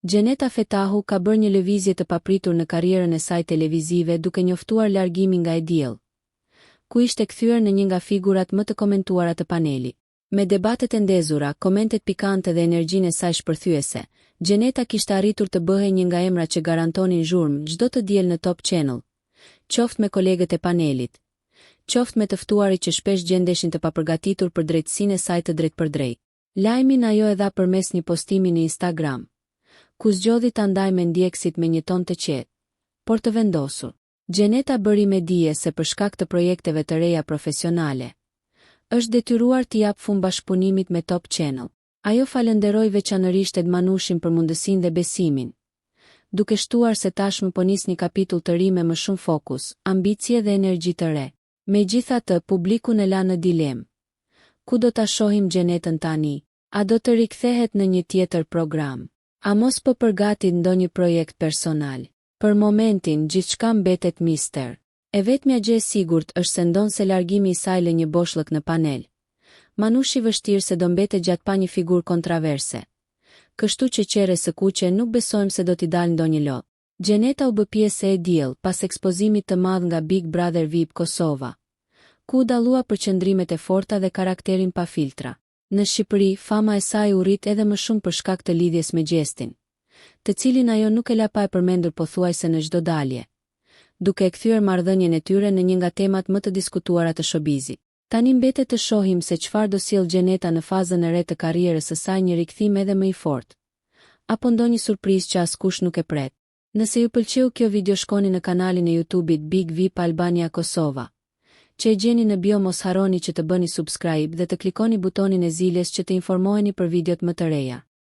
Xheneta Fetahu ka bërë një lëvizje të papritur në karrierën e saj televizive duke njoftuar largimin nga E Diell, ku ishte kthyer në një nga figurat më të komentuara të panelit. Me debatet e ndezura, komentet pikante dhe energjinë e saj shpërthyese, Xheneta kishte arritur të bëhej një nga emrat që garantonin zhurmë çdo të diel në Top Channel, qoftë me kolegët e panelit, qoftë me të ftuarit që shpesh gjendeshin të papërgatitur për drejtësinë e saj të drejtpërdrejtë. Lajmin ajo e dha përmes një postimi në Instagram, ku zgjodhi ta ndajë me ndjekësit me një ton të qetë, por të vendosur. Xheneta bëri me dije se për shkak të projekteve të reja profesionale, është detyruar t'i japë fund bashkëpunimit me Top Channel. Ajo falënderoi veçanërisht Ed Manushin për mundësinë dhe besimin, duke shtuar se tashmë po nis një kapitull të ri me më shumë fokus, ambicie dhe energji të re. Megjithatë, publikun e la në dilemë. Ku do ta shohim Xhenetën tani? A do të rikthehet në një tjetër program? A mos po përgatit ndonjë projekt personal? Për momentin, gjithçka mbetet mister. E vetmja gjë e sigurt është se ndonëse largimi i saj lë një boshllëk në panel, Manushi vështirë se do mbetet gjatë pa një figurë kontraverse. Kështu që qerres së kuqe nuk besojmë se do t'i dalë ndonjë lot. Xheneta u bë pjesë e E Diell pas ekspozimit të madh nga Big Brother VIP Kosova, ku u dallua për qëndrimet e forta dhe karakterin pa filtra. Në Shqipëri, fama e saj u rrit edhe më shumë për shkak të lidhjes me Gjestin, të cilin ajo nuk e la pa e përmendur pothuajse në çdo dalje, duke e kthyer marrëdhënien e tyre në një nga temat më të diskutuara të showbizit. Tani mbetet të shohim se çfarë do sjellë Xheneta në fazën e re të karrierës së saj një rikthim edhe më i fortë, apo ndonjë surprizë që askush nuk e pret. Nëse ju pëlqeu kjo video shkoni në kanalin e YouTube-it Big Vip Albania Kosova, që e gjeni në bio mos harroni që të bëni subscribe dhe të klikoni butonin e ziles që të informoheni për videot më të reja.